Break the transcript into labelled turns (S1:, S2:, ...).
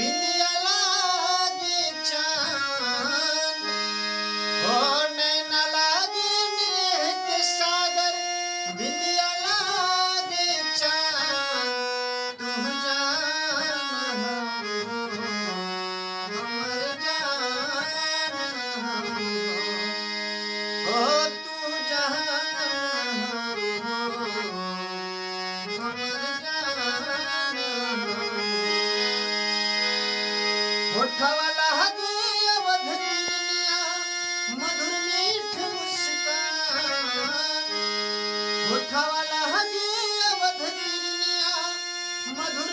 S1: बिंदिया लागे चांद, ओ नैना लागे नेह के सागर, बिंदिया लागे चांद, तू जान हो हमर जान हो, ओ तू जान हो हमर जान हो। होठवा लागे अवध किरनिया, मधुर मीठ मुस्कान। होठवा लागे अवध किरनिया, मधुर